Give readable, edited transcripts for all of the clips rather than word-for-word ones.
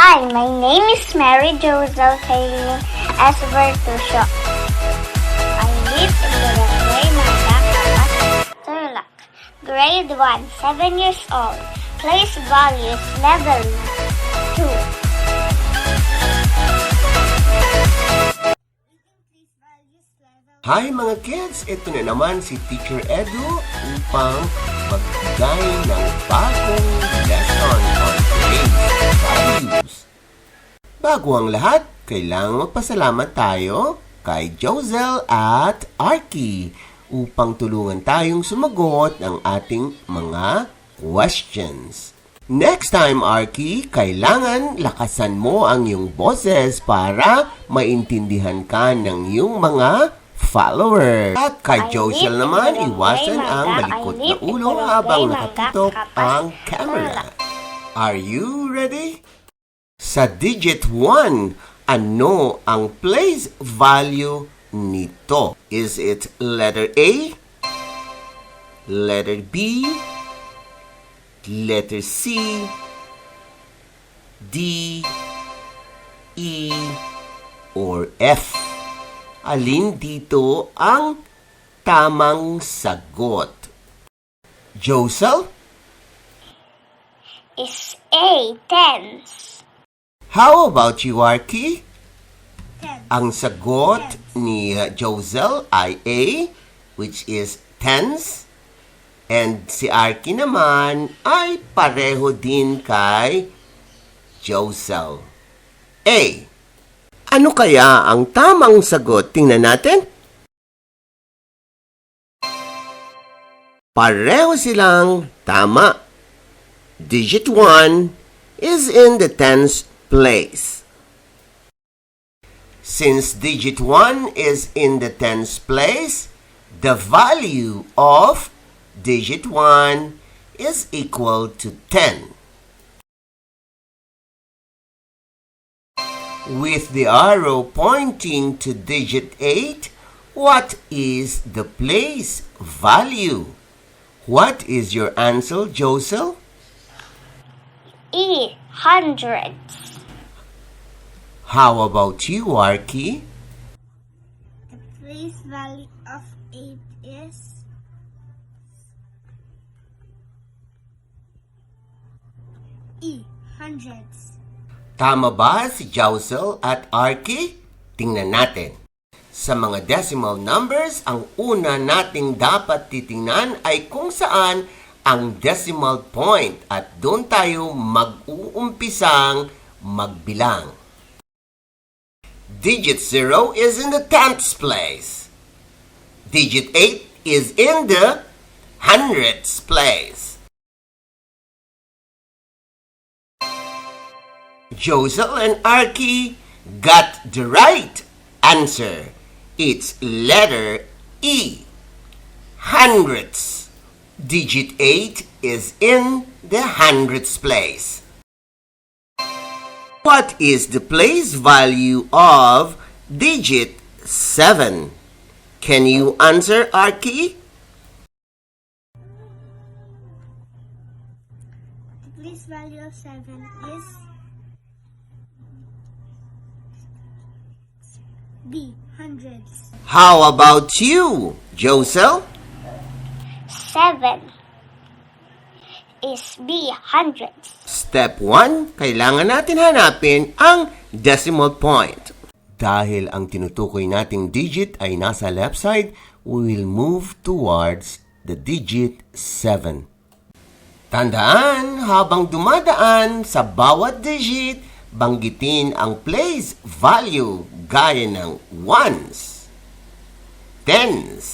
Hi, my name is Mary Josel Kaylin Esbertusio. I live in the Tarlac, grade 1, 7 years old. Place values level 2. Hi mga kids! Ito na naman si Teacher Edu upang magbigay ng bagong lesson on today's values. Bago ang lahat, kailangang magpasalamat tayo kay Josel at Arky upang tulungan tayong sumagot ng ating mga questions. Next time, Arky, kailangan lakasan mo ang iyong boses para maintindihan ka ng iyong mga followers. At kay Josel naman, iwasan ang malikot na ulo habang nakatutok ang camera. Are you ready? Sa digit 1, ano ang place value nito? Is it letter A, letter B, letter C, D, E, or F? Alin dito ang tamang sagot? Josel? Is A, tens. How about you, Arky? Tens. Ang sagot ni Josel ay A, which is tens. And si Arky naman ay pareho din kay Josel. A. Ano kaya ang tamang sagot? Tingnan natin. Pareho silang tama. Digit 1 is in the tens place. Since digit 1 is in the tens place, the value of digit 1 is equal to 10. With the arrow pointing to digit 8, what is the place value? What is your answer, Josel? E, hundreds. How about you, Arky? The place value of 8 is E, hundreds. Tama ba si Josel at Arky? Tingnan natin. Sa mga decimal numbers, ang una nating dapat titingnan ay kung saan ang decimal point at doon tayo mag-uumpisang magbilang. Digit 0 is in the tenths place. Digit 8 is in the hundredths place. Josel and Arky got the right answer. It's letter E, hundredths. Digit 8 is in the hundredths place. What is the place value of digit 7? Can you answer, Arky? The place value of 7 is B, hundreds. How about you, Josel? 7 is B, hundreds. Step 1, kailangan natin hanapin ang decimal point. Dahil ang tinutukoy nating digit ay nasa left side, we will move towards the digit 7. Tandaan, habang dumadaan sa bawat digit, banggitin ang place value gaya ng ones, tens,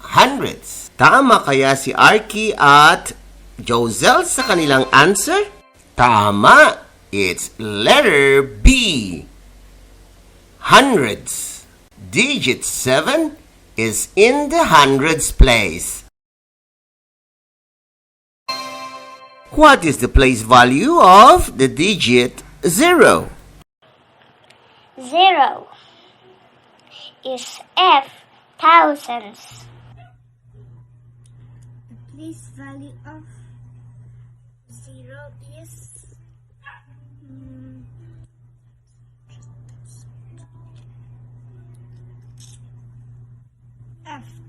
hundreds. Tama kaya si Arky at Josel sa kanilang answer? Tama! It's letter B, hundreds. Digit 7 is in the hundreds place. What is the place value of the digit 0? 0 is F, thousands. The place value of 0 is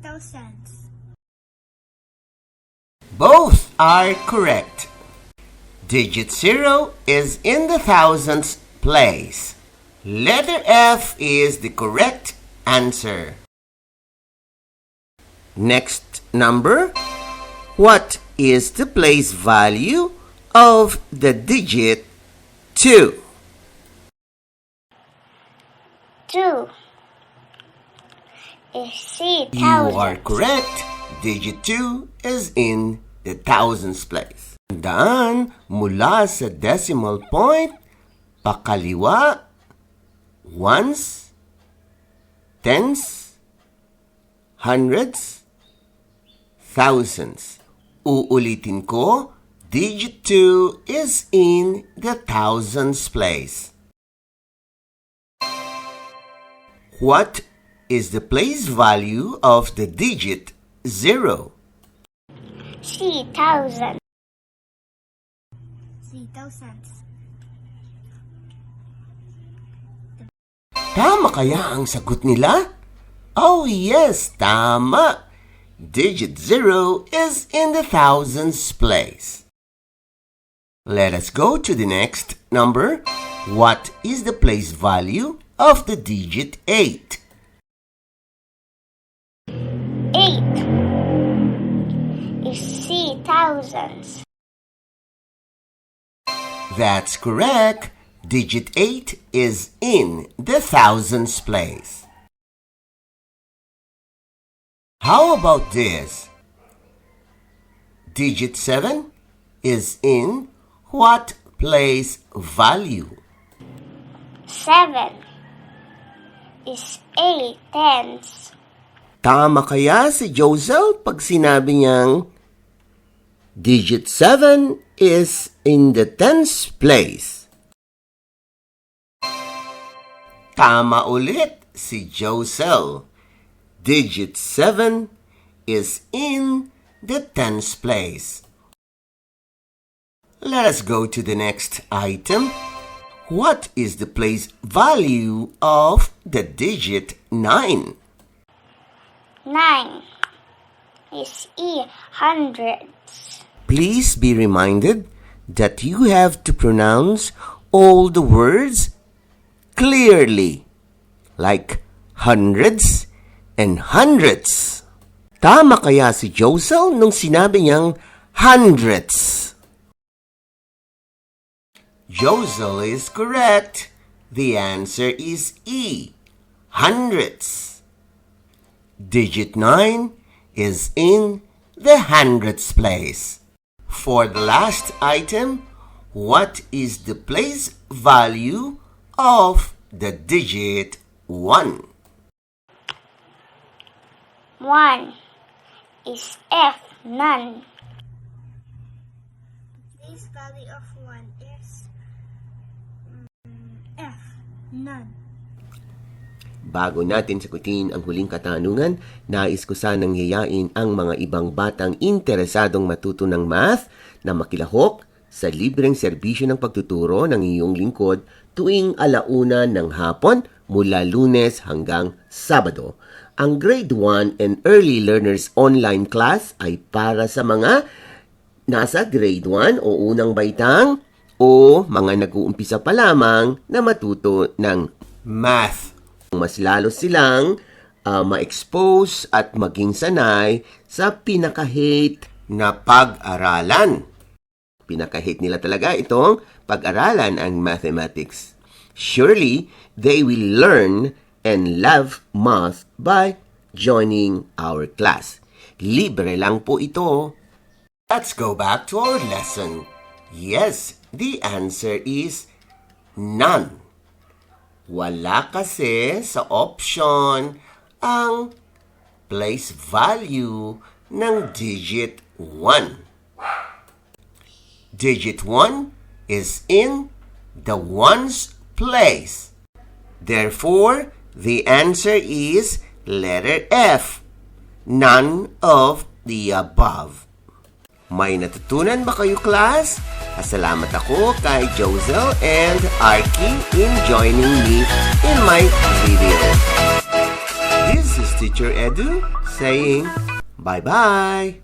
thousands. Both are correct. Digit 0 is in the thousands place. Letter F is the correct answer. Next number. What is the place value of the digit 2? 2 is You thousands. are correct. Digit 2 is in the thousands place. Tandaan, mula sa decimal point, pakaliwa, ones, tens, hundreds, thousands. Uulitin ko, digit 2 is in the thousands place. What is the place value of the digit 0? 3,000. 3,000. Tama kaya ang sagot nila? Oh yes, tama! Digit 0 is in the thousands place. Let us go to the next number. What is the place value of the digit 8? 8 is 3,000. That's correct. Digit 8 is in the thousands place. How about this? Digit 7 is in what place value? 7 is 8 tenths. Tama kaya si Josel pag sinabi niyang digit 7 is in the tens place? Tama ulit si Josel. Digit 7 is in the tens place. Let us go to the next item. What is the place value of the digit 9? 9 is hundreds. Please be reminded that you have to pronounce all the words clearly, like hundreds and hundreds. Tama kaya si Josel nung sinabi niyang hundreds? Josel is correct. The answer is E, hundreds. Digit 9 is in the hundreds place. For the last item, what is the place value of the digit 1? 1 is F, none. Place value of 1 is F, none. Bago natin sagutin ang huling katanungan, nais ko sanang yayain ang mga ibang batang interesadong matuto ng math na makilahok sa libreng serbisyo ng pagtuturo ng iyong lingkod tuwing 1:00 ng hapon mula Lunes hanggang Sabado. Ang Grade 1 and Early Learners online class ay para sa mga nasa Grade 1 o unang baitang o mga nag-uumpisa pa lamang na matuto ng math. Mas lalo silang ma-expose at maging sanay sa pinaka-hate na pag-aralan. Pinaka-hate nila talaga itong pag-aralan ang mathematics. Surely, they will learn and love math by joining our class. Libre lang po ito. Let's go back to our lesson. Yes, the answer is none. Wala kasi sa option ang place value ng digit 1. Digit 1 is in the ones place. Therefore, the answer is letter F, none of the above. May natutunan ba kayo, class? Salamat ako kay Josel and Arky in joining me in my video. This is Teacher Edu saying bye-bye.